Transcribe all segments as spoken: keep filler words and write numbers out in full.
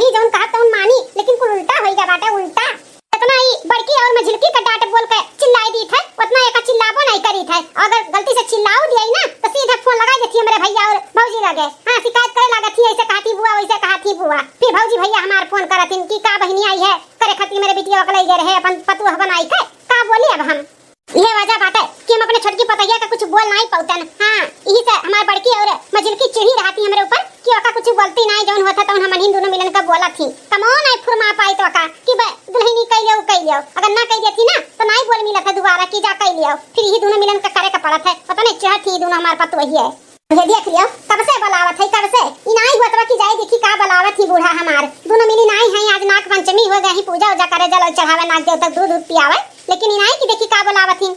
ई जौन कहत तौन मानी, लेकिन कुल उल्टा होई गा बाटे, उल्टा। जितना ई बड़की और मझिलकी का डांट बोल के चिल्लाई दीत है, उतना एका चिल्लाबो नाहीं करीत है। अगर गलती से चिल्लाऊ दियाई ना, तो सीधे फोन लगाई देती हमरे भैया और भौजी लगे। हाँ, शिकायत करे लागत ही, "ऐसे कहती बुआ, वैसे कहती बुआ।" फिर भौजी भैया हमार फोन करत हिन कि का बहिनी आई है करे खातिर मेरे बिटिया के लई गए रहे अपन पतुआ बनाई के। का बोली अब हम? इहे वजह बाटे कि हम अपने छोटकी पतोहिया का कुछ बोल नाहीं पउतन। हाँ, यही से हमार बड़की और मझिलकी चिढ़ी रहती हमरे ऊपर कि ओका कुछ बोलती नाहीं, जौन होता तौन हमन ही दोनों मिलन का बोलत ही। कमो नाहीं फुरमा पाई तो का कि बे दुल्हनी कह लियो, कह लियो। अगर ना कह देती ना तो नाहीं बोल मिलत है दोबारा कि जा कह लियो। फिर यही दोनों मिलन का करे का पड़त है। पता नहीं चिढ़त ही दोनों हमार पतोहिया। ये देख लियो, कब से बुलावत है, कब से। ई नाहीं होत बा कि जाई देखी का बुलावत ही बूढ़ा हमार। दोनों मिली नाहीं है, आज नाग पंचमी हो गई, पूजा उजा करे, जल चढ़ावे, नाग देवता दूध दूध पियावे, लेकिन ई नाहीं कि देखी का बुलावत ही।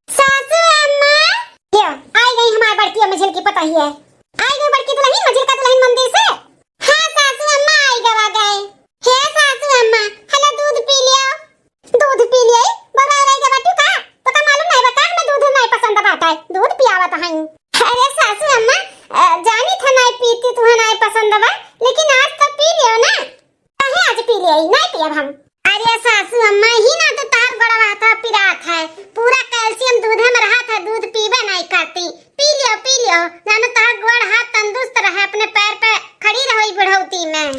सासू अम्मा। लियो, आई गई हमार बड़की मझिलकी पतोहिया। आई गई बड़की दुल्हन, मझिलका दुल्हन मंदिर से। हाँ सासू अम्मा, आई गवा गए। हे सासू अम्मा, हला दूध पी लियो। दूध पी लियो? बड़ा रह गवा तू का? तो का मालूम नहीं बा का हमें दूध नहीं पसंद बाटे? दूध पियावत हई। अरे सासू अम्मा, अ, जानी था नहीं पीती, तुहा नहीं पसंद बा, लेकिन आज तो पी लियो ना। काहे आज पी लियो? नहीं पियब हम। अरे सासू अम्मा, ही ना तो तार गोड़वा था पिरात है, पूरा कैल्शियम दूध में रहा था, दूध पीबे नहीं करती। पी लियो, पी लियो, जानो तार गोड़ हाथ तंदुरुस्त रहे, अपने पैर पे खड़ी रहो ई बुढ़ौती में।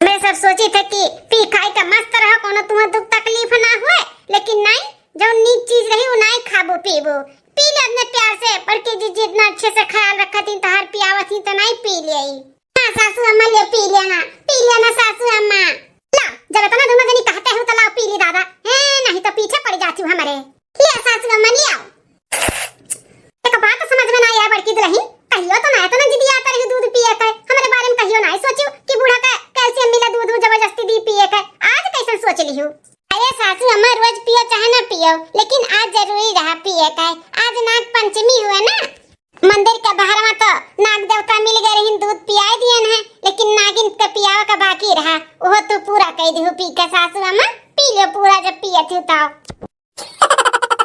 मैं सब सोची थे कि पी खाई के मस्त रहो, कोनो तुम्हें दुख तकलीफ ना हुए, लेकिन नहीं, जो नीक चीज रही वो नहीं खाबो पीबो। पी ले अपने प्यार से, बड़की जीजी इतना अच्छे से ख्याल रखत ही, तहार पियावत ही तो नहीं पी ले। हाँ सासू अम्मा, ले पी लेना, पी लेना सासू अम्मा। ला, जब इतना दोनों जनी कहते हो तो लाओ पी ली दादा। हैं, नहीं तो पीछे पड़ जाती हो हमारे। ले सासू अम्मा, ले आओ। एक बात समझ में ना आया बड़की दुल्हन, कहियो तो ना इतना जिदिया तरह दूध पिए के, हमारे बारे में कहियो ना सोचियो कि बूढ़ा का कैल्शियम मिला दूध हो जबरदस्ती दी पिए के, आज कैसे सोच लियो? अरे सासू अम्मा, रोज पियो चाहे ना पियो, लेकिन आज जरूरी रहा पिए के। आज नाग पंचमी हुआ ना, मंदिर के बाहर में तो नाग देवता मिल गए रहिन, दूध पियाई दियन है, लेकिन नागिन के पियावे का बाकी रहा, वो तू पूरा कह दिहु पी के सासू अम्मा। पी लियो पूरा, जब पिए थी तो।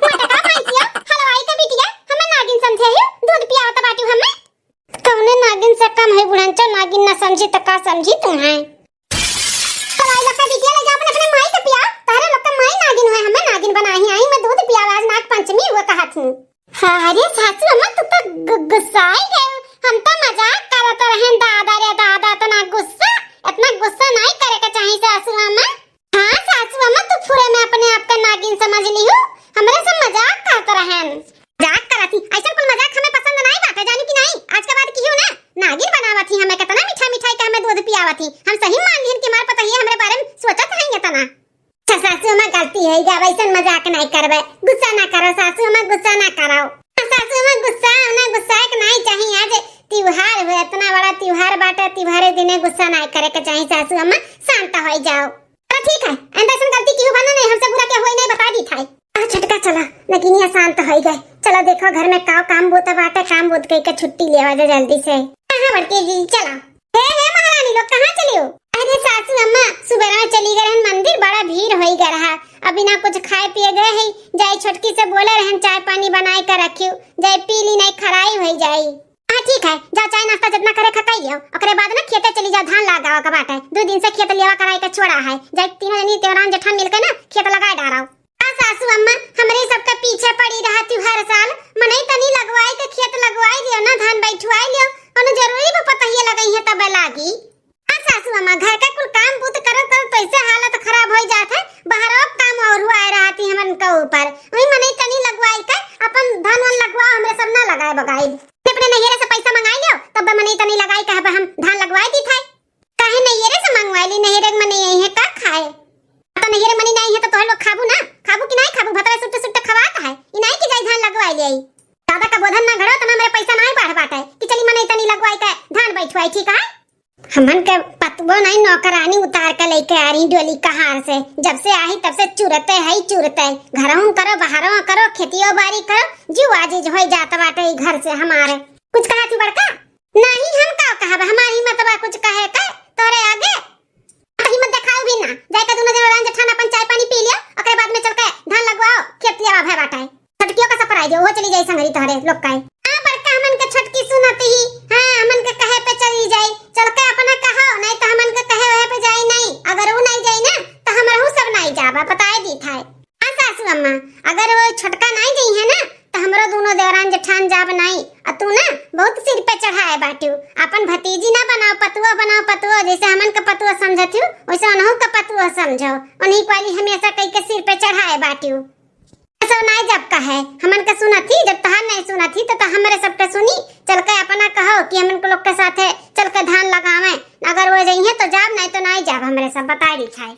मोटका भैंसिया, हलवाई के बिटिया, हमें नागिन समझे ही, दूध पियावत बाटू हमें। कौने नागिन से कम है बुढ़नचो, नागिन ना समझी तो का समझी तुम्हें? हलवाई लोग का बिटिया ले जा अपने, अपने माई के पिया, तारे लोग का माई नागिन हुए, हमें नागिन बनाई आई, मैं दूध पियावा, आज नाग पंचमी हुआ कहत हूँ। हाँ, अरे सासू अम्मा, तू तो गु-, गुस्साई गए। हम तो मजाक करत रहेन, दादा रे दादा, इतना गुस्सा, इतना गुस्सा नहीं करे के चाहिए सासू अम्मा। हाँ सासू अम्मा, तू फुरे में अपने आप का नागिन समझ लिहू, हमरे से मजाक करत रहेन। मजाक करत ही, ऐसा कुल मजाक हमें पसंद नहीं बाटे, जानी कि नहीं? आज के बाद किहू ना नागिन बनावत ही, हमें कितना मीठा मिठाई का हमें दूध पियावत ही, हम सही मान लिहन कि हमार पतोहिया हमरे बारे में सोचत है इतना। अच्छा सासू अम्मा, गलती है, अब ऐसन मजाक नहीं करबे, गुस्सा ना करो सासू अम्मा, गुस्सा ना करो। हाँ, सासू अम्मा, गुस्सा ना, गुस्सा एक नहीं चाहिए, आज त्योहार हो, इतना बड़ा त्योहार बाटे, त्योहारे दिने गुस्सा नहीं करे के चाहिए सासू अम्मा, शांत हो जाओ। हाँ, ठीक है, आइंदा ऐसन गलती किहू बना नहीं, हमसे बुरा क्या होई नहीं बता दी था। आ छोटका चला, नगिनिया शांत हो गए, चला देखो घर में का काम बूता बाटे, काम बूत कई के छुट्टी लेवा जा जल्दी से। हाँ, हाँ, बड़की जी, चला। हे, हे महारानी लोग, कहाँ चली हो? अरे सासू अम्मा, सुबेरा में चली गए रहन मंदिर, बड़ा भीड़ होई गए रहा। अभी ना कुछ खाए पिए गए है, जाई छोटकी से बोले रहन चाय पानी बनाए के रखियो, जाई पी ली, नहीं खराई होई जाई। हाँ ठीक है, जाओ चाय नाश्ता जितना करे खा कई लियो, ओकरे बाद ना खेते चली जाओ, धान लगावा के बाटे, दो दिन से खेत लेवा कराई के छोड़ा है, जाई तीनों जनी देवरान जेठान मिलके ना खेत लगाए डाराओ। आ सासू अम्मा, हमरे सबके पीछे पड़ी रहती हर साल, मनई तनी लगवाई के खेत लगवाई लियो ना, धान बैठवाई लियो, कोनो जरूरी बा पतहिया लगई है तबे लागी। आ सासू अम्मा, घर के कुल काम बूत करत करत तो ऐसे हालत खराब हो जात है, बाहरो काम और हुआ रहती हमन के ऊपर, वही मनई तनी लगवाई के अपन धान वान लगवा, हमरे सब ना लगाए बगाई। अपने नैहरे से पैसा मंगाई लियो, तब मनई तनी लगाई के हम धान लगवाई दी थे। काहे नैहरे से मंगवाई ली? नैहरे के मनई आई है का खाए? तो नैहरे मनई नहीं है तो तोहरे लोग खाबू ना? खाबू कि नहीं खाबू? भतरा सुट्टे सुट्टे खवात है। ई नहीं कि जाई धान लगवाई ले आई। दादा का बोधन ना घड़ो, तना मेरे पैसा नहीं बढ़ बाटे कि चली मनई तनी लगवाई के धान बैठवाई, ठीक है? हमन के पतबो नहीं नौकरानी उतार के लेके आ रही डोली कहार से। जब से आई तब से चुरते है, चुरते। घरों करो, बाहरों करो, खेतियो बाड़ी करो, जीव आजिज होई जात बाटे ई घर से हमारे। कुछ कहा थी बड़का? नहीं, हम का कहब, हमारी हिम्मत बा कुछ कहे के तोरे आगे? तो हिम्मत देखाओ भी ना। जाए के दोनों जन रान जेठान अपन चाय पानी पी लियो, ओकरे बाद में चल के धान लगवाओ, खेत लियावा भय बाटा है। छोटकियों का सफर आई जो, वो चली जाई संगरी तोहरे लोग का है। हाँ, बड़का हमन के छोटकी सुनत ही, हाँ, हमन के कहे पे चली जाई, चल के अपना कहो, नहीं तो हमन के कहे वहे पे जाई ना। जैसे हमन का पतुआ समझत हिउ, वैसे उनहू का पतुआ समझो। उन्हीं क्वाली हमेशा कई के सिर पे चढ़ाए बाटिउ। ऐसा नाई जब कहे, हमन का सुनत ही, जब तहार नाई सुनत ही, तो, तो हमरे सबके सुनी। चल के अपना कहो कि हमन के लोग के साथे चल के धान लगावे। अगर वो जइहे तो जाब, नाई तो नाई जाब, हमरे सब बताए दी थाए।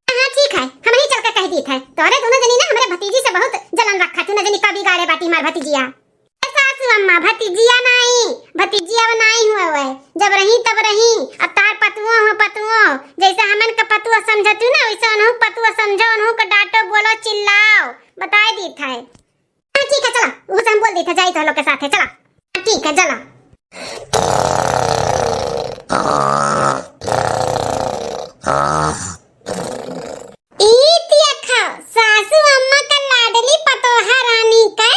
हाँ, ठीक है, हम ही चल के कह दी थाए। तोहरे दोनों जनी ना हमरे भतीजी से बहुत जलन रखा, तू ना जनी का बिगाड़े बाटी हमार भतीजिया। ए सासू अम्मा, भतीजिया नाई, भतीजिया नाई हुए हुए, जब रही तब रही, अब तार पतुओ हो पतुओ, जैसे हमन का पतुआ समझतू ना, वैसे उनहू पतुआ समझो, उनहू का डांटो, बोलो, चिल्लाओ, बताए दी थाए। हाँ, ठीक है, चला, वो से हम बोल दी था, जाई तो लोग के साथ है, चला। हाँ, ठीक है, चला। ई देखा, सासू अम्मा का लाडली पतोहा रानी के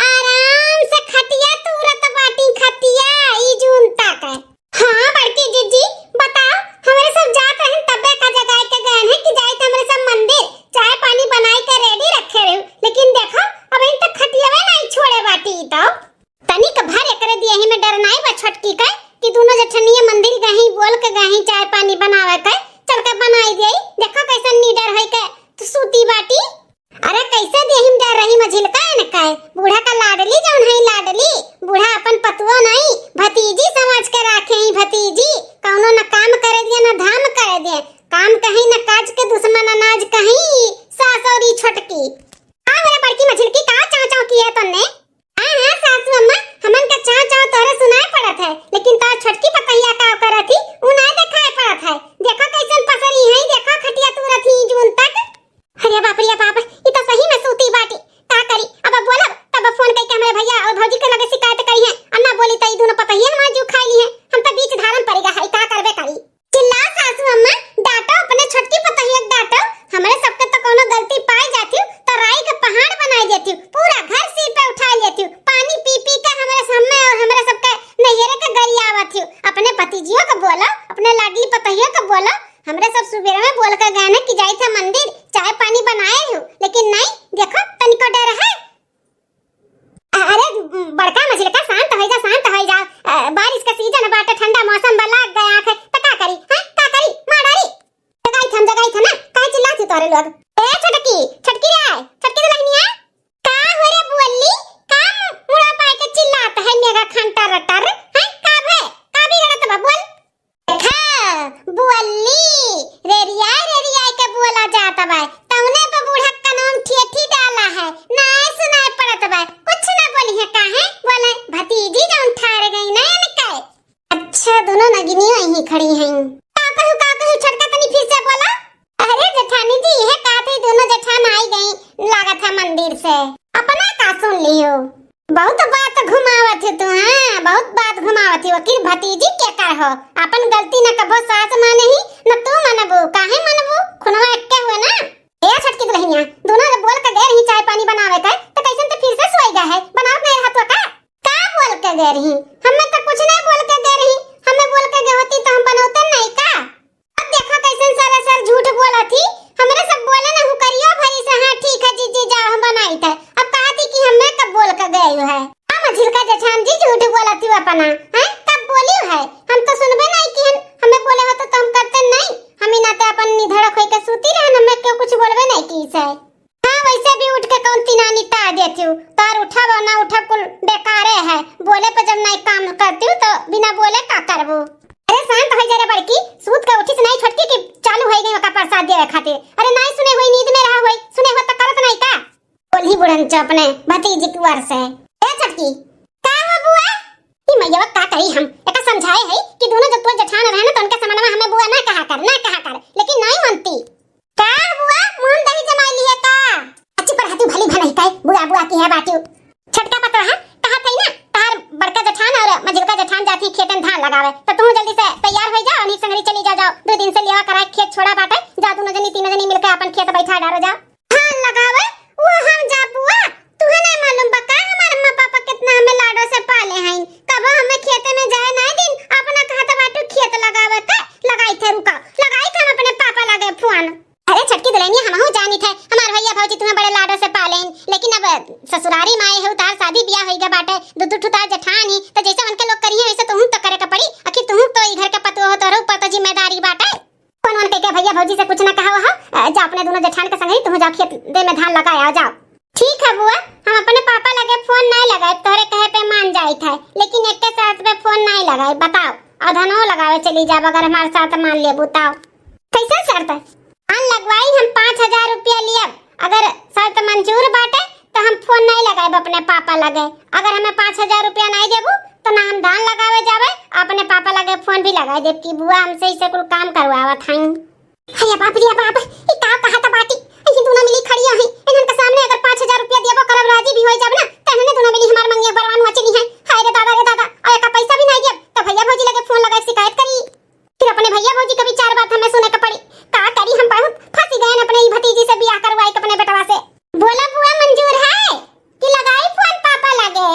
आराम से खटिया तूरत बाटी, खटिया, ई जून तक। हाँ, बड़की जीजी, बताओ, हमरे सब जात रहन तब्बे का जगाए के गए हैं कि जाइत हमरे सब मंदिर, चाय पानी बनाए के ready रखे रहू, लेकिन देखो, अब इन तक खटियावे नहीं छोड़े बाटी ई तो। तनिक भर एकरे दियही में डर नाई बा छोटकी के कि दुनो जेठनिया मंदिर गही बोल के गही चाय पानी बनावे के, चल के बनाई देई। देखो कैसन निडर होई के तू सूती बाटी। अरे कैसे दियही में डर रही मझिलका इनके? बूढ़ा का लाडली जौन है लाडली, बूढ़ा अपन पतुओ नाई, भतीजी समझ के राखे ही भतीजी। कौनो न काम करे दिए न धाम करे दिए, काम कहीं न काज के दुश्मन अनाज कहीं। सास और ई छोटकी। का मेरे बड़की मझिलकी का चाव चाव किए तन्ने? हाँ, हाँ, सासू अम्मा, हमन का चाव चाव तोहरे सुनाए पड़त है, लेकिन तोहर छोटकी पतोहिया का करत ही, उ नाय देखाए पड़त है। देखो कैसन पसरी है, देखो खटिया तूरत ही जून तक। अरे बाप रे बाप, ई तो सही में सूती बाटी। का करी, अब बोलब, तब फोन करके हमरे भैया और भौजी के लगे शिकायत करी है, और ना बोली तो ई दोनों पतोहिया हमार जीव खाई ली है। हम तो बीच धारन पड़ गया है, का करबे करी। चिल्लाओ सासू अम्मा, डांटो अपने छोटकी पतोहिया के डांटो। हमरे सबके तो कोनो गलती पाई जाती तो राई के पहाड़ बनाई देती, पूरा घर सिर पे उठा लेती। पानी पी पी के हमरे सामने और हमरे सबके नैहरे के गरियावत ही। अपने भतीजियों के बोलो, अपने लाडली पतोहिया के बोलो। हमरे सब सुबेरे में बोल के गए ना कि जाई था मंदिर, चाय पानी बनाए हो, लेकिन नहीं, देखो तनिको डर है। अरे बड़का मझिलका, शांत होइ जा, शांत होइ जा। अ, बारिश का season बाटे, ठंडा मौसम बा, लाग गया आँख, त का करी, हैं? का करी? मार डारी। जगाई थम, जगाई थम ना, काहे चिल्लात हो तोरे लोग? ए छोटकी, छोटकी रे, छोटकी दुल्हनिया, का हो रे बोली? का मु-, मुड़ा पाए के चिल्लात है मेघा खान टर टर, हैं? का भे? का बिगड़त बा, बोल? देखा, बोली, रेरियाए रेरियाए के बोला जात बा। तौने पे बूढ़ा कनवा में ठेठी डाला है, नाय सुनाय पड़त बा। कुछ ना बोली है, काहे? बोले, भतीजी जौन ठार गई ना इनके। अच्छा, दोनों नगिनिया यहीं खड़ी हैं। का कहू, का कहू, छोटका तनी फिर से बोला। अरे जेठानी जी, यह का थे, दोनों जेठान आई गई, लागत है मंदिर से। अपना का सुन लियो? बहुत बात घुमावत हो तू, हाँ, बहुत बात घुमावत हो। आखिर भतीजी के कर हो? अपन गलती न कबो सास माने ही, न तू मनबू। काहे मनबू? खुनवा एक्के हुए ना। ए छोटकी दुल्हनिया, दोनों जब बोल के गए रही चाय पानी बनावे के, तो कैसन तो फिर से सोई गए है? बनावत नहीं रहा तो का? का बोल के गए रही? हमें तो कुछ नहीं बोल के गए रही। हमें बोल के गए होती तो हम बनौते नहीं का? अब देखो कैसन सरासर झूठ बोलत ही। हमरे सब बोले ना हुकरियो भरी से, "हाँ, ठीक है जीजी, जाओ, हम बनाई थे।" अब कहत ही कि हमें कब बोल के गए है। हम झिलका जेठान जी झूठ बोलत ही अपना, हैं? कब बोली है? हम तो सुनबे नहीं कि हम, हमें बोले होते तो हम करते नहीं। हम ही नाते अपन निधड़क होई के सूती रहन, हमें क्यों कुछ बोलबे नहीं की से। हाँ, वैसे भी उठ के कौन तिनानी तार देती हूँ? तार उठब और ना उठब कुल बेकारे है। बोले पे जब नहीं काम करती हूँ तो बिना बोले का करबू? अरे शांत हो जा रे बड़की, सूत के उठिस नहीं छोटकी कि चालू हो गई ओका प्रसाद देवे खातिर। अरे नहीं सुने हुई, नींद में रहा हुई, सुने हो तो करत नहीं का? बोली बुढ़न चो अपने भतीजी कुंवर से। ए छोटकी, का हो बुआ? ई मैया का करी हम? एका समझाए है कि दोनों जब तू जेठान रहे ना तो उनके समनवा हमें बुआ ना कहा कर, ना कहा कर, लेकिन नहीं मानती। का बुआ, मुंह दही जमाई लिए का? अच्छी पर हाथी भली भनही काई, बुआ बुआ की है बाटियो। छोटका पतोहा, कहा थई ना, तार बड़का जेठान और मझिलका जेठान जाती खेतन धान लगावे, तो तू जल्दी से तैयार हो जा, उन्हीं संगरी चली जा, जाओ, दो दिन से लेवा करा खेत छोड़ा बाटे, जा दोनों जनी तीनों जनी मिलके अपन खेत बैठा डारो जाओ। धान लगावे, वो हम जा बुआ, तुहे नहीं मालूम बा का हमार अम्मा पापा कितना हमें लाडो से पाले हैं, कबो हमें खेते में जाए नहीं दिन, अपना कहत बाटू खेत लगावे के, लगाई थे रुका, लगाई थे हम अपने पापा लगे फोन। अरे छोटकी दुल्हनिया, हमहू जानी थे, हमार भैया भौजी तुम्हें बड़े लाडो से पाले हैं, लेकिन अब ससुरारी माए है, उतार शादी ब्याह होई गया बाटे, दू दू ठो तार जेठान ही, तो जैसे उनके लोग करिए वैसे तुहू तो करे के पड़ी। आखिर तुहू तो ई घर के पतोह हो, तोहरो ऊपर तो जिम्मेदारी बाटे। फोन वोन कइके भइया भौजी से कुछ ना कहा हो, अ, जाओ अपने दुनो जेठान के संगही, तुहू जाओ खेत दे में धान लगाए आओ, जाओ। ठीक है बुआ, हम अपने पापा लगे फोन नाहीं लगाइब, तोहरे कहे पे मान जाइत है, लेकिन एक्के शर्त पे फोन नाहीं लगाइब, बताओ, अउर धनवो लगावे चली जाब, अगर हमार शर्त मान लेबू तउ। कइसन शर्त? धान लगवाई हम पाँच हजार रुपया लियब, अगर शर्त मंजूर बाटे तो हम फोन नाहीं लगाइब अपने पापा लगे। अगर हमें पाँच हजार रुपया नाहीं देबू तो ना हम धान लगावे जाबे, अपने पापा लगे फोन भी लगाइ देब कि बुआ हमसे इसे कुल काम करवावत हईं। अरे बाप रे बाप, ई का कहत बाटी? ई दुनो मिली खड़िया हईं, इन्हन के सामने अगर पाँच हजार रुपया देबो करब, राजी भी होइ जाब ना, त इन्हने दुनो मिली हमार मंगिया बरवान हुआ चली हैं। हाय रे दादा रे दादा, अउर एका पैसा भी नाहीं देब, त भइया भौजी लगे फोन लगाइ शिकायत करी। फिर अपने भइया भौजी के भी चार बात हमें सुने के पड़ी। का करी, हम बहुत फंसी गए अपने ई भतीजी से बियाह करवाई के अपने बेटवा से। बोला बुआ, मंजूर है कि लगाई फोन पापा लगे?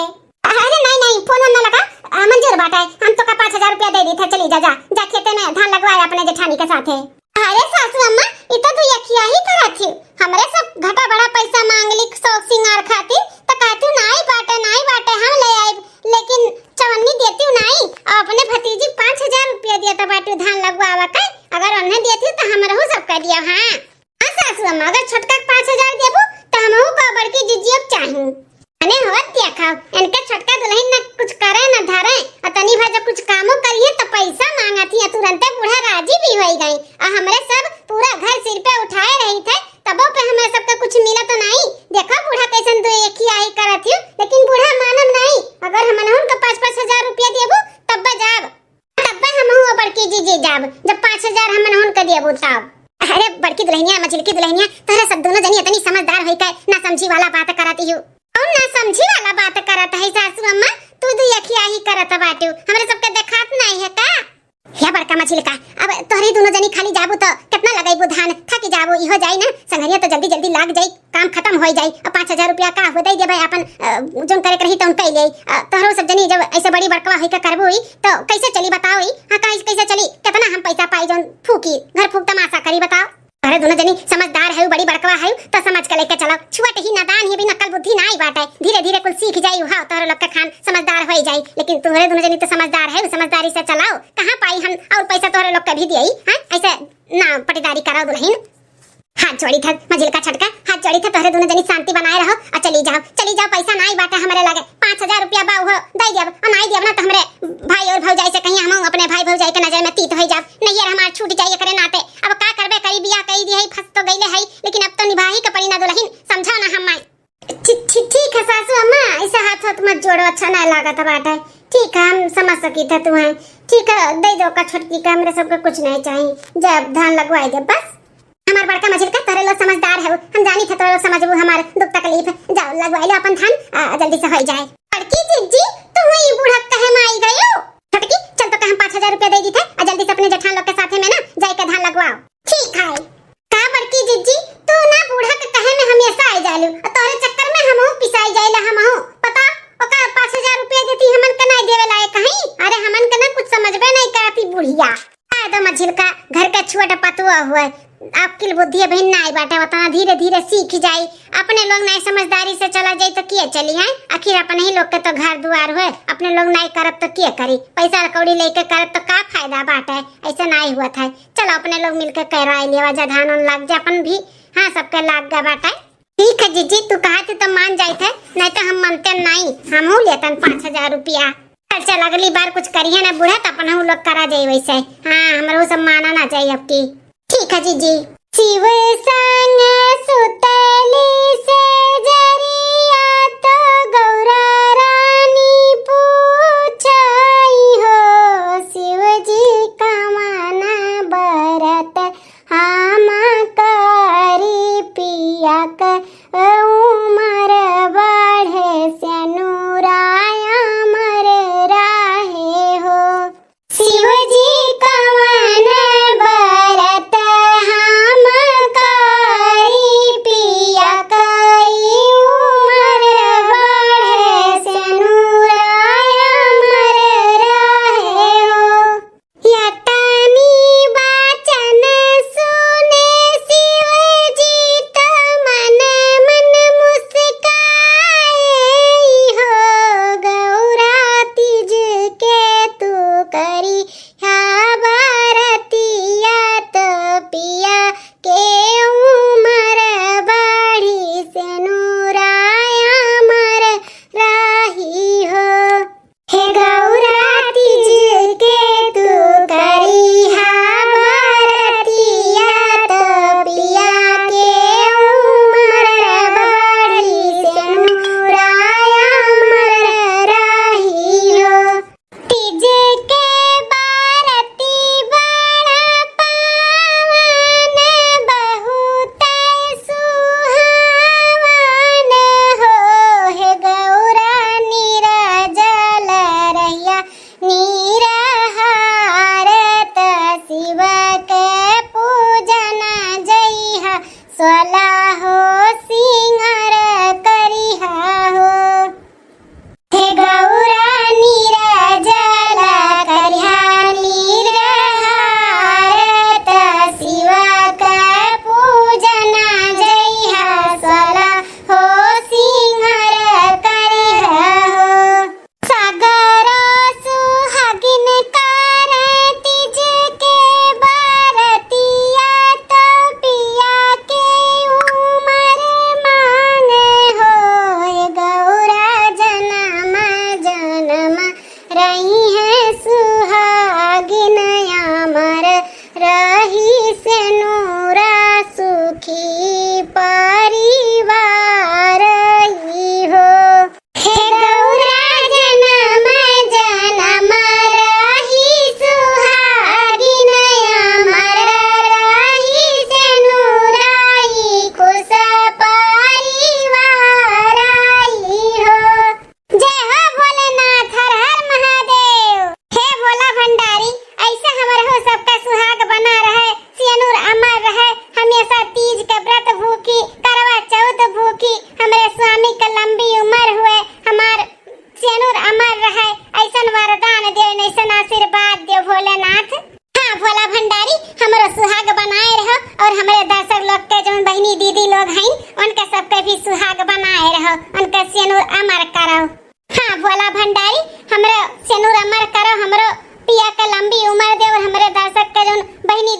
अरे नाहीं, नाहीं, फोन ना लगा, अ, मंजूर बाटे, हम तोका पाँच हजार रुपया दे दी थे, चली जा, जा, जा खेते में धान लगवाए अपने जेठानी के साथे। अरे सासू अम्मा, ई तो दुयखिया ही करत ही, हमरे सब घटा बड़ा पैसा मांग ली शौक सिंगार खातिर, त कहती नाहीं बाटे, नाहीं बाटे, हम ले आइब, लेकिन चवन्नी देती नाहीं, अउर अपने भतीजी पाँच हजार रुपया दिया त बाटी धान लगवावा के, अगर उन्हें देती त हमरहू सब कर दिया। हाँ। हाँ सासू अम्मा, अगर छोटका के पाँच हजार देबू, त हमहू का बड़की जिज्जी अब चाही। अने होत देखा, इनके छोटका दुलहिन न कुछ करे न धरे, अउर तनी भर जब कुछ कामो करिहे, त पैसा मांगत ही, तुरंते बूढ़ा राजी भी होइ गई। अउर हमरे सब पूरा घर सिर पे उठाए रही थे, तबो पे हमरे सबके कुछ मिला तो नाहीं। देखा बूढ़ा कइसन दुयखिया ही करत ही, लेकिन बूढ़ा मानब नाहीं। अगर हमनहुन के पाँच पाँच हजार रुपया देबू, तब्बे जाब। तब्बे हमहू बड़की जिज्जी जाब, जब पाँच हजार हमनहुन के देबू तब। अरे बड़की दुलहिनिया, मझिलकी दुलहिनिया, तोहरे सब दुनो जनी इतनी समझदार होई के ना समझी वाला बात करत ही। कउन ना समझी वाला बात करत है सासू अम्मा? तू दुयखिया ही करत बाटू, हमरे सबके देखात नाहीं है का? या बड़का मझिलका, अब तोहरी दुनो जनी खाली जाबू त केतना लगइबू धान, थक जाबू, इहो जाई ना, संघरिया त जल्दी जल्दी लाग जाई, काम खतम होइ जाई। अब पाँच हजार रुपया का हुआ दइ देबे, आपन, अ, जउन करे के रही तउन कइ लेई। अ, तोहरो सब जनी जब अइसे बड़ी बड़कवा होई के करबू ई, त कइसे चली बताओ ई? हाँ, कइसे, कइसे चली? केतना हम पैसा पाई जउन फूकी, घर फूक तमासा करी बताओ? अरे दुनो जनी समझदार है, बड़ी बड़कवा है, त समझ के लइके चलाओ। छुअट ही नादान ही, अभी अक्कल बुद्धि नाहीं बाटे, धीरे धीरे कुल सीख जाई, हाँ, तोहरे लोग के खान समझदार होइ जाई। लेकिन तोहरे दुनो जनी त समझदार है, समझदारी से चलाओ। कहाँ पाई हम अउर पैसा तोहरे लोग के भी दियाई, हाँ? अइसे ना पटीदारी कराओ दुलहिन। हाथ जोड़ी थे मझिलका छोटका, हाथ जोड़ी थे, तोहरे दुनो जनी शांति बनाए रहो अउर चली जाओ, चली जाओ, पैसा नाहीं बाटे हमरे लगे, पाँच हजार रुपया बा, उहो दइ देब, अउर नाहीं देब ना त हमरे भाई अउर भौजाई से कहीं हम अपने भाई भौजाई के नजर में तीत होइ जाब, नैहर हमार छूट जाई एकरे नाते। अब का करबे करी, बियाह कइ दिहे, फंस तो गइले हई, लेकिन अब तो निभाही के पड़ी ना दुलहिन, समझो ना हम माई। ठी-, ठी-, ठीक है सासू अम्मा, अइसे हाथ हाथ मत जोड़ो, अच्छा नाहीं लागत बाटे। ठीक है, हम समझ सकी थे तुम्हें। ठीक है, दइ दो का छोटकी का, हमरे सबके कुछ नाहीं चाही। जब धान लगवाइ दे बस। हमार बड़का मझिलका, तोहरे लोग समझदार है, हम जानी थे तोहरे लोग समझबू हमार दुख तकलीफ। जाओ लगवाइ लो आपन धान, आ, जल्दी से होइ जाए। बड़की जिज्जी, तू ई बूढ़ा कहे में आई गयो? छोटकी, चल तोका हम पाँच हजार रुपया दइ दी थे, आ जल्दी से अपने जेठान लोग के साथे में ना जाइ के धान लगवाओ। ठीक है। का बड़की जिज्जी, तू ना बूढ़ा के कहे में हमेशा आइ जालू, अउर तोहरे चक्कर में हमहू पिसाइ जाइला हमहू। पता, ओका पाँच हजार रुपया देती, हमन के नाहीं देवे लायक हई। अरे हमन के ना कुछ समझबे नाहीं करती बुढ़िया। आए दो मझिलका, घर के छुअट पतुआ हुए, अक्किल बुद्धि अबहिन नाहीं बाटे, ओतना धीरे धीरे सीख जाई। अपने लोग नाहीं समझदारी से चला जाई त किया चली, हैं? आखिर अपने ही लोग के तो घर दुआर हुए, अपने लोग नाहीं करब त किया करी? पैसा कौड़ी लइके करब त का फायदा बाटे? अइसे नाहीं हुआ था। चलो अपने लोग मिलके करवाइ लेवा जा, धान उन लाग जा अपन भी। हाँ, सबके लाग गा बाटे। ठीक है जिज्जी, तू कहत ही त मान जाइत है, नाहीं त हम मनते नाहीं, हमहू लेतन पाँच हजार रुपया। चल, चल, अगली बार कुछ करिहे ना बूढ़ा, त अपनहू लोग करा जाई वइसे। हाँ, हमरो सब माना ना जाई अब की। ठीक है जिज्जी। शिव संग सुतली सेजरिया तो गौरा रानी पूछाई हो, शिव जी कवन बरत हम करी पिया क उमर बढ़े सेनुरा अमर रहे हो। शिव जी कवन बरत हम करी पिया कई उमर बढ़े सेनुरा अमर रहे हो। यतनी वचन सुने शिव जी त मन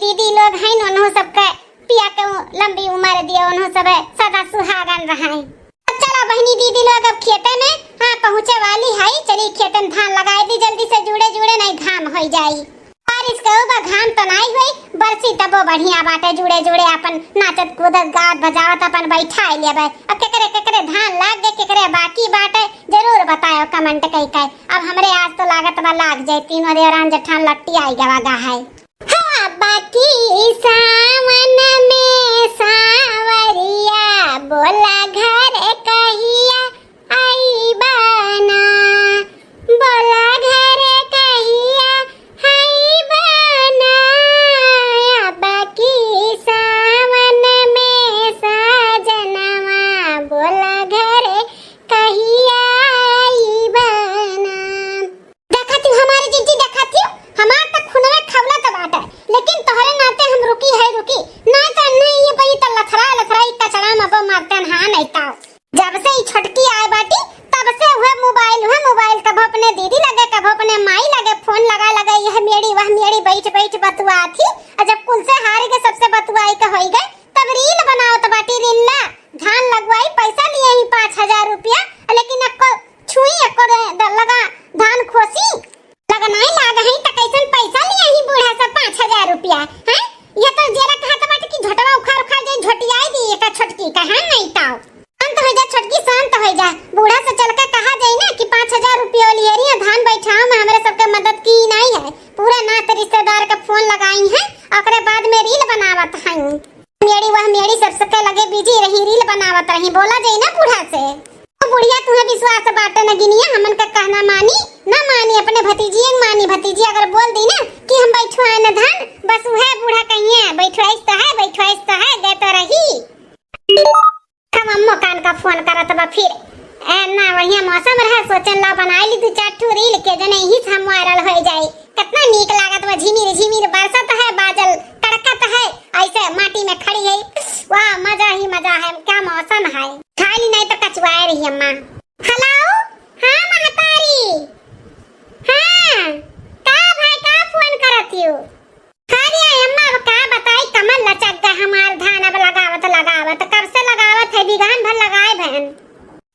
दीदी लोग हैं, उन्हों सबके पिया के उ-, लंबी उम्र दिया, उन्हों सब सदा सुहागन रहें। तो चला बहिनी दीदी लोग अब खेते में, हाँ, पहुँचे वाली है, चली खेते में धान लगाए दी जल्दी से, जुड़े जुड़े नहीं घाम होई जाई। बारिश के ऊपर घाम तो नहीं हुई, बरसी तबो बढ़िया बाटे, जुड़े जुड़े अपन नाचत कूदत गावत बजावत अपन बैठाए लेबे। अब केकरे केकरे धान लाग गए, केकरे बाकी बाटे, जरूर बतायो comment कई के। अब हमरे आज तो लागत बा लाग जाए, तीनों देवरान जेठान लट्टी आई गवा गा है। हाँ, बाकी सावन में सावरिया, बोला घर कहिया अइबा ना, बोला घर कहिया अइबा ना, अब की सावन में साजनवा, बोला घर कहिया अइबा ना। देखा थी हमारे जीजी, देखा थी, हमार त खूनवे खौलत बाटे, लेकिन तोहरे नाते हम रुकी है, रुकी, ना तो नहीं ये बई त लथरा लथरा ई कचड़ा में बो मारते हैं, हाँ नहीं ताओ। जब से ई छोटकी आए बाटी, तब से उहे mobile, उहे mobile, कभो अपने दीदी लगे, कभो अपने माई लगे, phone लगा लगा, यह मेड़ी, वह मेड़ी, बैठ बैठ बतुआ थी। और जब कुल से हार के सबसे बतुआई के होई गए, तब reel बनावत बाटी, reel ला, धान लगवाई, पैसा लिए ही पाँच हजार रुपया, लेकिन अक्को छुई, अक्को रे-, द-, लगा धान खोसी। लगा नहीं लाग है त कैसन पैसा लिए ही बूढ़ा से पाँच हजार रुपया, हैं? ये तो जेरा कहत बाटे कि झोटवा उखाड़ उखाड़ जाई, झोटियाई दी एका छोटकी का, है नहीं ताओ। शांत हो जा छोटकी, शांत हो जा। बूढ़ा से चल के कहा जाई ना कि पाँच हजार रुपया लिए रही है, धान बैठाओ में हमरे सबके मदद की नहीं है। पूरा नात रिश्तेदार के phone लगाई है, ओकरे बाद में reel बनावत हैं। मेरी वह मेरी सबसे लगे busy रही, reel बनावत रही, बोला जाई ना बूढ़ा से। ओ बुढ़िया, तुहे विश्वास बाटे न गिनिया, हमन का कहना मानी, ना मानी, अपने भतीजिए के मानी। भतीजी अगर बोल दी ना कि हम बैठवाए न धान, बस उहे बूढ़ा कहिए, "बैठवाइस तो है, बैठवाइस तो है, गए तो रही।" हम अम्मो कान का phone करत बा फिर। ए, ना बढ़िया मौसम रहे, सोचन ला बनाई ली दू चार ठो reel के जने यही से हम viral हो जाई। कितना नीक लागत बा, झिमिर झिमिर बरसत है, बादल कड़कत है, ऐसे माटी में खड़ी है। वाह, मजा ही मजा है, क्या मौसम है। खाली नहीं तो कचुआए रही अम्मा। Hello, हाँ महतारी, हाँ, का भाई का phone करत यू? अरे अम्मा, अब का बताई, कमर लचक गए हमार धान अब लगावत लगावत, कब से लगावत है, बिगहन भर लगाए भैन।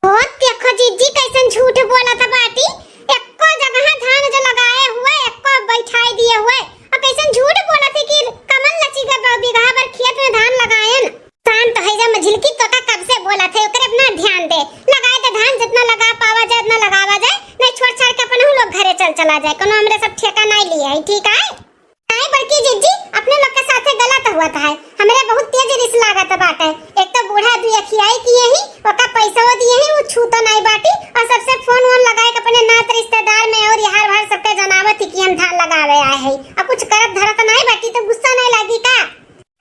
ओ देखो जीजी कैसन झूठ बोलत बाटी, एको जगह धान जो लगाए हुए, एको बैठाई दिए हुए, और कैसन झूठ बोलत है कि कमर लचक गए, बिगहा भर खेत में धान लगाएन। शांत है जा मझिलकी, तोका कब से बोलत है, ओकरे अपना ध्यान दे, लगाए दे धान, जितना लगा पावा जाए उतना लगावा जाए, नहीं छोड़ छाड़ के अपन हम लोग घरे चल चला जाए, कोनो हमरे सब ठेका नहीं लिए है, ठीक है? नहीं बड़की जीजी, अपने लोग के साथे गलत हुआ था है, हमरे बहुत तेज रिस लागत बाटे। एक तो बूढ़ा दुई अखियाई किए ही, ओका पैसो दिए ही, वो छूतो नहीं बाटी, और सबसे phone वोन लगाए के अपने नात रिश्तेदार में और यार भर सबके जनावत ही कि हम धान लगावे आए हैं, और कुछ करत धरत नहीं बाटी तो गुस्सा नहीं लागी का?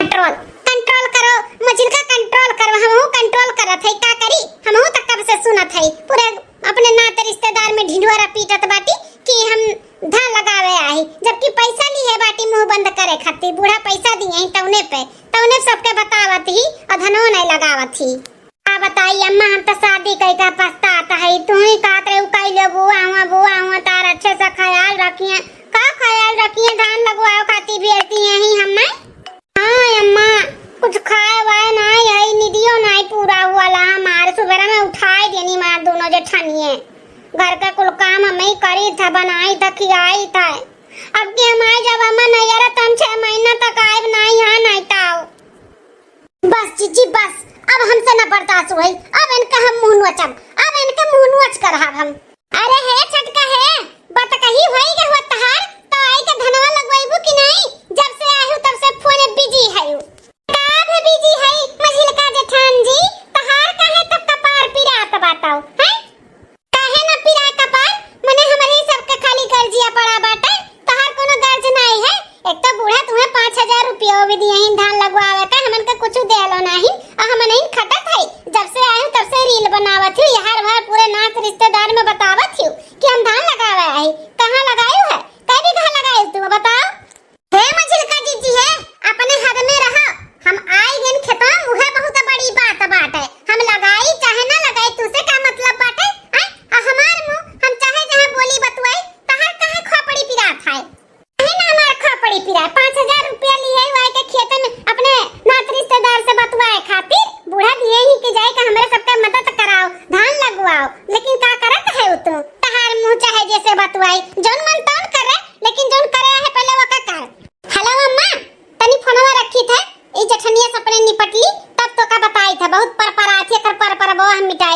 Control, control करो, मझिलका control करो, हमहू control करत है, का करी? हमहू तक कब से सुनत है, पूरे अपने नाते रिश्तेदार में ढिंढोरा पीटत बाटी कि हम धान लगावे आई, जबकि पैसा लिए बाटी मुंह बंद करे खातिर। बूढ़ा पैसा दिए ही तौने पे, तौने सबके बतावत ही और धनो नहीं लगावत ही। का बताई अम्मा, हम तो शादी कई का पछतात है। तू ही कहत रहे, "उ कई ले बुआ हुआ, बुआ हुआ, तार अच्छे से ख्याल रखिए।" का ख्याल रखिए? धान लगवाओ खातिर भेजती यही हमें। हाँ अम्मा, कुछ खाए वाए ना, यही निदियो नहीं पूरा हुआ ला हमार। सुबह में उठाए देनी मार दोनों जेठानिए। घर के कुल काम हम ही करी था, बनाई था, खियाई था। अब के हम आई जब अम्मा नैहरा, तो हम छह महीना तक आए नहीं, यहाँ नहीं ताओ। बस जीजी बस, अब हमसे न बर्दाश्त होई, अब इनका हम मुंह नोचब, अब इनके मुंह नोच कर हम। अरे हे छोटका हे, बतकही होई गए हुआ तहार, तो आई के धनवा लगवाइबू कि नहीं? जब से आयु तब से phone busy है। का भी busy है मझिलका जेठान जी, तहार काहे तक कपार पिरात बाताओ, हैं? काहे ना पिराए कपार? मने हमरे ही सबके खाली गर्जिया पड़ा बाटे, तहार कोनो गर्ज नाई है। एक तो बूढ़ा तुम्हें पाँच हजार रुपया भी दिए ही धान लगवावे का, हमन के कुछ देलो नहीं, और हमन ही खटत है। जब से आयु तब से reel बनावत ही, यार भर पूरे नात रिश्तेदार में बतावत ही कि हम धान लगावे आए। कहाँ लगायु है? कै बीघा लगायु तू बताओ? हे मझिलका जीजी हे, अपने हद में रहो। हम आई गन खेतवा, उहे बहुत बड़ी बात बाटे। हम लगाई चाहे ना लगाई, तुसे का मतलब बाटे? आय, आ हमार मुंह, हम चाहे जहाँ बोली बतुआई, तहार काहे खोपड़ी पिरात है? काहे ना हमार खोपड़ी पिराए? पाँच हजार रुपया लिए, वाई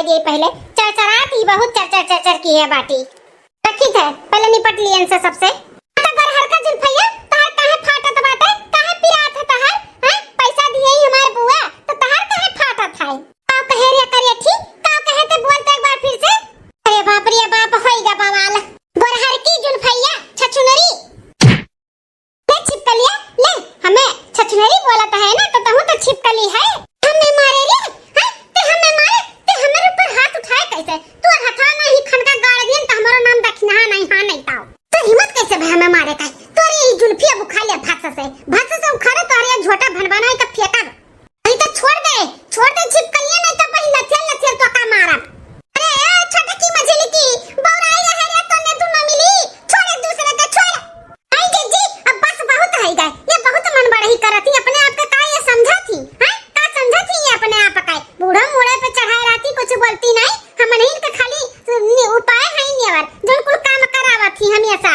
ये पहले चरचरात ही बहुत चर चर चर चर की है बाटी। रखी थे, पहले निपट लियन से सबसे। तो गोरहरका जुल्फैया, तहार काहे फाटत बाटे, काहे पिरात है तहार, हैं? पैसा दिए ही हमार बुआ, तो तहार काहे फाटत है? का कहे रे करियठी, का कहे ते बोल तो एक बार फिर से। अरे बाप रे बाप, होइगा बवाल। गोरहरकी जुल्फैया, छछुनरी। ले छिपकलिया, ले, हमें छछुनरी बोलत है ना, तो तहूँ तो छिपकली है। हमें मारे रे, हैं? ते हमें मारे, ते हमारे ऊपर हाथ उठाए कैसे? तोर हथवा ना ही खनका गाड़ दियन, तो हमारो नाम दखिनहा नहीं, हाँ नहीं ताओ। तो हिम्मत कैसे भे हमें मारे का? तोरे ई जुल्फिया उखाड़ ले भस से, भस से उखाड़े तोरे ये झोटा भनभनाई का फेंकब। नहीं तो छोड़ दे, छोड़ दे छिपकलिया, नहीं तो पहले लथियर लथियर तो का मारब। अरे ए छोटकी मझिलकी, बौराई रहे रे, तोने तू न मिली, छोड़ एक दूसरे के, छोड़। आई जीजी, अब बस बहुत है गए, ये बहुत मन बढ़ही करत ही, अपने आप का का ये समझत ही, हैं? का समझत ही ये अपने आप का? बूढ़ो मूड़े पे चढ़ाए रहती, कुछ बोलती नहीं, हमनहिन के खाली नि-, उपाय है नेवर, जोन कुल काम करावत ही हमेशा।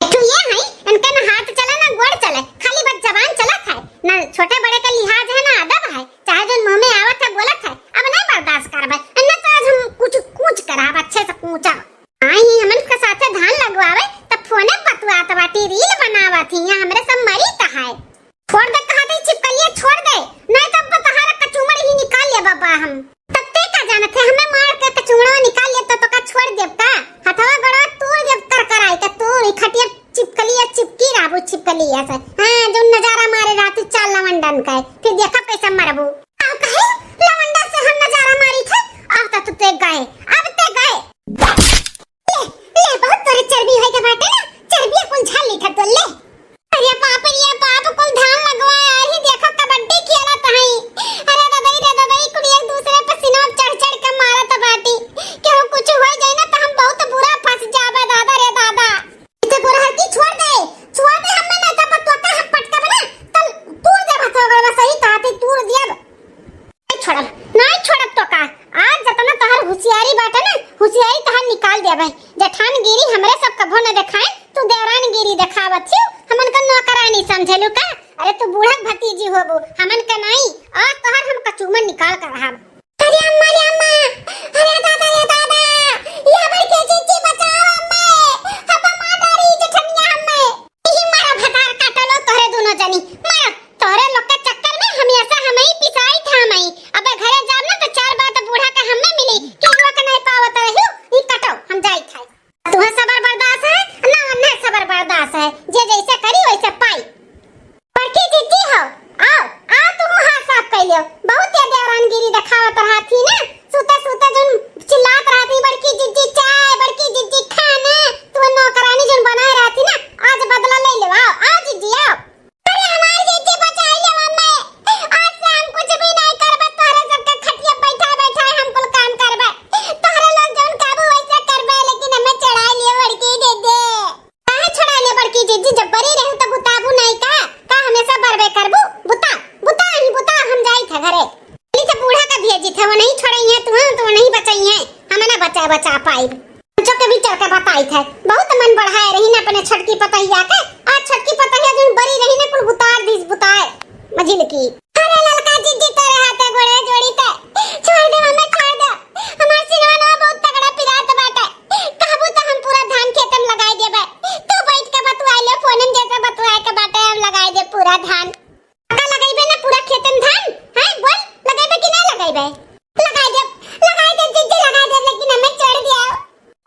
एक ठो ये है, इनके न हाथ चले न गोड़ चले, खाली बस जबान चलत है, न छोटे बड़े का लिहाज है न अदब है, चाहे जोन मुँह में आवत है बोलत है, अब नहीं बर्दाश्त करबे, इन्हें तो आज हम कुछ कूच कराब, अच्छे से कूचब। आई ही हमन के साथे धान लगवावे, त फोने बतुआत बाटी, रील बनावत ही, यहाँ हमरे सब मरी त है। छोड़ दे, कहा थे छिपकलिया, छोड़ दे, नहीं तो अब तहारा कचूमड़ ही निकाल ले बाबा हम। तब ते का जानत है, हमें मार के कचूमड़ा निकाल ले तो, तो का छोड़ देब का? हथवा गड़वा तोड़ देब, कर कर आई के तोड़, ई खटिया छिपकलिया, चिपकी रहबू छिपकलिया से। हाँ, जो नजारा मारे रहती चार लवंडन का, फिर देखा कैसे मरबू। अब कहे लवंडा से हम नजारा मारी थे, अब तो तू ते गए, अब ते गए। ले, ले, बहुत तोरे चर्बी होई के बाटे ना, चर्बिया कुल झाड़ ली था तो ले। अरे बाप रे बाप, कुल धान लगवा यार, ही देखो कबड्डी खेलत हई। अरे ददई रे ददई, कुल एक दूसरे पे सीना चढ़ चढ़ के मारत बाटी। केहू कुछ हो जाए ना तो हम बहुत बुरा फंस जाबे दादा रे दादा। इते गोरहर की छोड़ दे, छोड़ दे, हमें ना तो बतुआ का हम पटकब ना, तल तूर दे बतवा बस सही कहा थे, तूर दिया। नहीं छोड़ब, नहीं छोड़ब तो का। आज जतना तहार होशियारी बाटे ना, होशियारी तहार निकाल देबे। जेठानगिरी हमरे सब कभो न देखाए, तू देवरानगिरी देखावत हियो, हमन का नौकरानी समझेलू का? अरे तू बूढ़क भतीजी होबू, हमन का नहीं, आज तहार हम कचूमन निकाल कर रहब। अरे अम्मा रे अम्मा, अरे दादा रे दादा, ये हमर के जीजी बचाओ अम्मा, हम मार डारी जेठनिया हमें। ई मारो भतार काटलो तोहरे दुनो जनी, मारो। तोहरे लोग के चक्कर में हमेशा हमही पिसाई था हमही। अबे घरे जाब ना तो चार बात बूढ़ा के हमें मिली कि रोक नहीं पावत रही, ई कटो, हम जाई था। तुहे सबर बर्दाश्त है, ना उन्हें सबर बर्दाश्त है, जे जैसे करी वैसे पाई। बड़की जीजी हो, आओ, आओ तुम हाथ साफ कर लियो। बहुत ये देवरानगिरी दिखावत रहा थी ना, सुते सुते जोन चिल्लात रहा थी, "बड़की जीजी चाय, बड़की जीजी खाना", तू नौकरानी जोन बनाए रहा थी ना, आज बदला ले लो, आओ, आओ जीजी आओ। अरे हमार जीजी बचाई ले मम्मी, आज से हम कुछ भी नहीं करबे, तोहरे सबके खटिया बैठा बैठा हम कुल काम करबे, तोहरे लोग जोन कहबू वैसे करबे, लेकिन हमें चढ़ाई लियो बड़की जीजी। काहे छोड़ा ले बड़की जीजी, जब बरी रहू तब बुताबू नहीं का? का हमेशा बरबे करबू? बुता, बुता ही बुता, हम जाई था घरे। चली तो बूढ़ा का भेजी था, वो नहीं छोड़ाई है तू, तो वो नहीं बचाई है, हम ना बचा बचा पाई। जो के भी चल के बताई था, बहुत मन बढ़ाए रही ना अपने छोटकी पतहिया के, आज छोटकी पतहिया जो बरी रही ना कुल बुतार दीस बुताए मझिल की। अरे ललका जीजी तोरे हाथे गोड़े जोड़ी ते, छोड़ दे हमें, छोड़ दे, हमार सिनवा ना बहुत तगड़ा पिरात बाटे। कहबू त हम पूरा धान खेते में लगाई देबे। तू बैठ के बतुआई ले, फोन में जैसे बतुआए के बाटे, हम लगाई दे पूरा धान। का लगइबे ना पूरा खेते में धान? हैं, बोल, लगइबे कि ना लगइबे? लगाई दे, लगाई दे, जीजी लगाई दे, लेकिन हमें चढ़ दिया।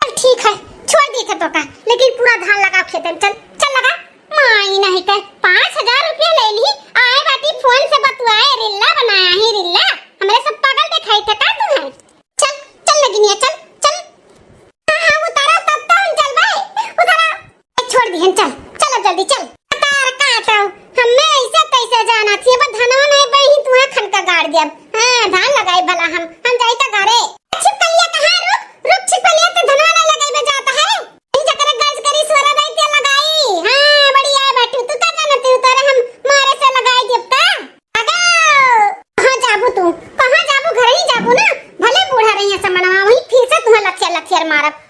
चल ठीक है, छोड़ दी थे तो का, लेकिन पूरा धान लगाओ खेते में। चल, चल लगा। माई नहीं कह, पाँच हजार रुपया ले ली, आए बाटी फोन से बतुआए, रिल्ला बनाया ही रिल्ला। हमरे सब पागल दिखाई थे का तुम्हें? चल, चल लगिनिया, चल, चल। हाँ, हाँ, उतारा, तब तो हम चलबे। उतारा। ए, छोड़ दिहन, चल, चल अब जल्दी चल। तार काटो, हमें ऐसे तैसे जाना थी, अब धनवा नहीं बही, तुहे खन का गाड़ दिया। हाँ, धान लगाई भला हम, हम जाई त घरे। छिपकलिया कहाँ, रुक, रुक छिपकलिया, तो धनवा नहीं लगाई बे जाता है। इन जकरे गर्ज करी सोरा दाई ते लगाई। हाँ, बढ़िया है बैठू, तू का जाना तू, तोरे हम मारे से लगाई देब का? अगो! कहाँ जाबू तू? कहाँ जाबू? घर ही जाबू ना? भले बूढ़ा रही है समनवा, वहीं फिर से तुम्हें लथियर लथियर मारब।